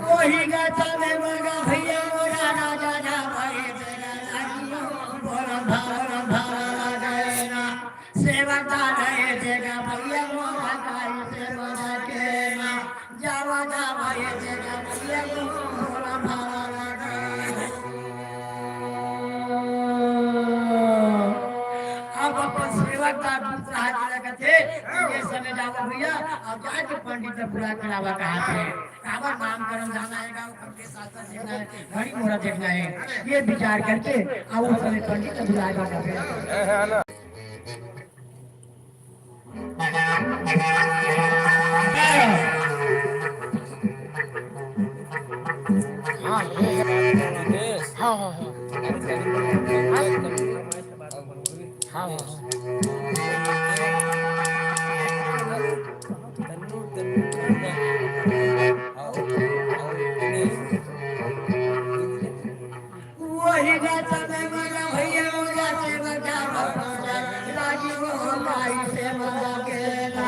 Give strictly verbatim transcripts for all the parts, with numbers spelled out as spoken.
वही गाता में मोरा भैया मोरा राजा जा भाई तेरा राजी हो, बोलम भावरम भावरा गए ना, सेवा का रहे तेरा भैया मोरा काई से मोरा के ना, जावा जावा ये तेरा भैया को बोलम भावरा गए। अब अपन सेवा का दूसरा हाथ लगत है, ये समय जावा भैया, अब जाके पंडित से बुला करावा कहा थे। काबर नामकरण जाना है, गाँव के शास्त्र सीखना है, घड़ी मोड़ा देखना है, ये विचार करके अब उस समय पंडित से बुलाए बाबा। हाँ, हाँ, हाँ। हाँ, हाँ, हाँ। वही गाता में मोरा भैया मोरा से बजा बाबा, राजी हो भाई से बजा के ना,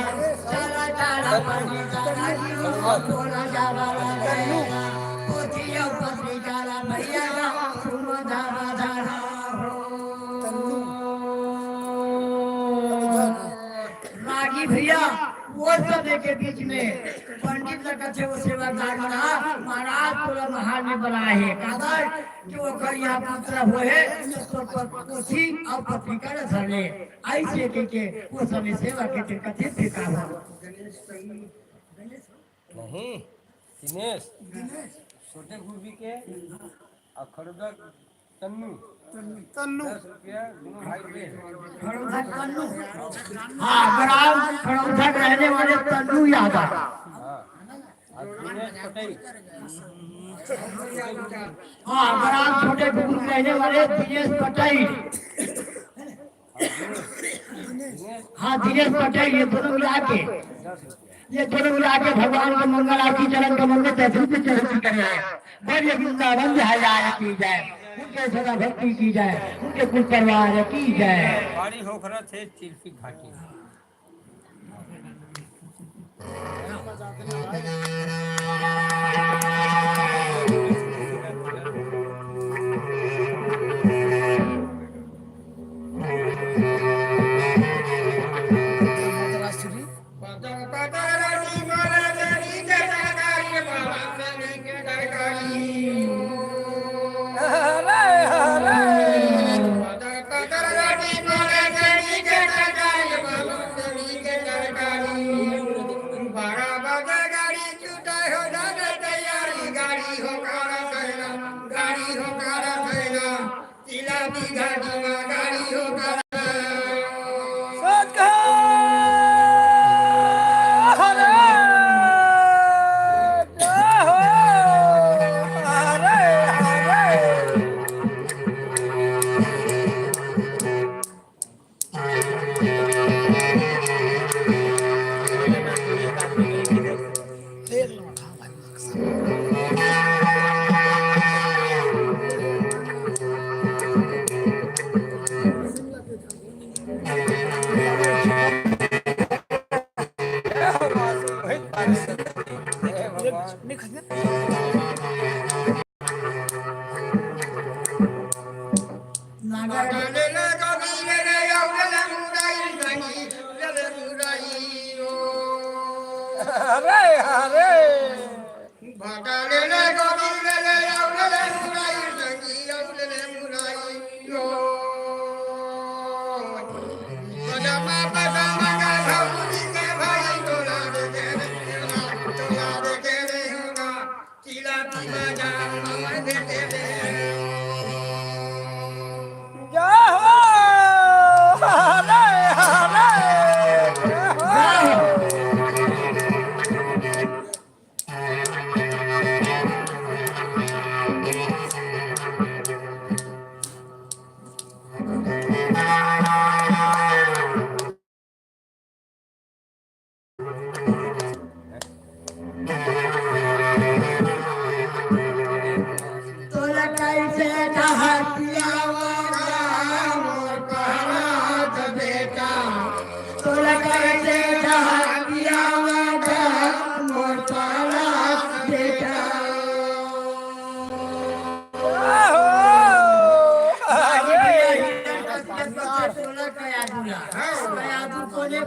चला तारा पानी का राजी हो, बोला जा बाबा के ना, पोथिया पत्रिका ला भैया ना, सुनो धारा धारा हो। रागी भैया, वो समय के बीच में पंडित लगत है, वो सेवादार मना, महाराज तोला महार में बना है, काबर कि ओकर यहाँ पुत्र होए, तो प-, पोथी और पत्रिका न धर ले। ऐसे के, के वो समय सेवा के दिन कथे फिर का हो। नहीं, दिनेश। छोटे गुरबी के अखड़दा तन्नू। तन्नू। दस रुपया दोनों भाई के। खड़ौदा तन्नू। हाँ, ग्राम खड़ौदा रहने वाले तन्नू यादव। हाँ। और दिनेश पटेल। हाँ, ग्राम छोटे डुगरू रहने वाले दिनेश पटेल। हाँ, दिनेश पटेल, ये दोनों मिला के, ये दोनों मिला के भगवान के मंगल आरती, चरण कमल में दस रुपये चढ़ौती करे हैं। बोलिए वृंदावन बिहारी लाल की जय, उनके सदा भक्ति की जय, उनके कुल परिवार की जय। बाड़ी होखरा थे चिल्फी घाटी।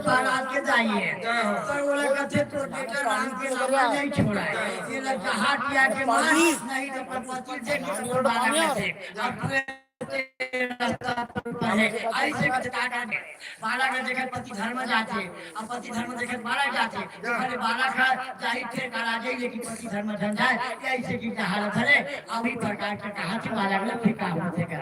बारात के जाइए, पर ओला कथे, "तोर बेटा राम के नाम नहीं छोड़ाए, ये लड़का हाथ किया के मार, नहीं तो पर पति देख के बारात में से।" अब तू रास्ता पर है, ऐसे कथे का करबे? बालक ह देखे पति धर्म जाथे, अब पति धर्म देखे बालक जाथे, अरे बालक ह जाही, फिर करा जाही, लेकिन पति धर्म झन जाए, ये ऐसे की हालत है। अभी प्रकार के कहा थे बालक ल फिर का होथे का?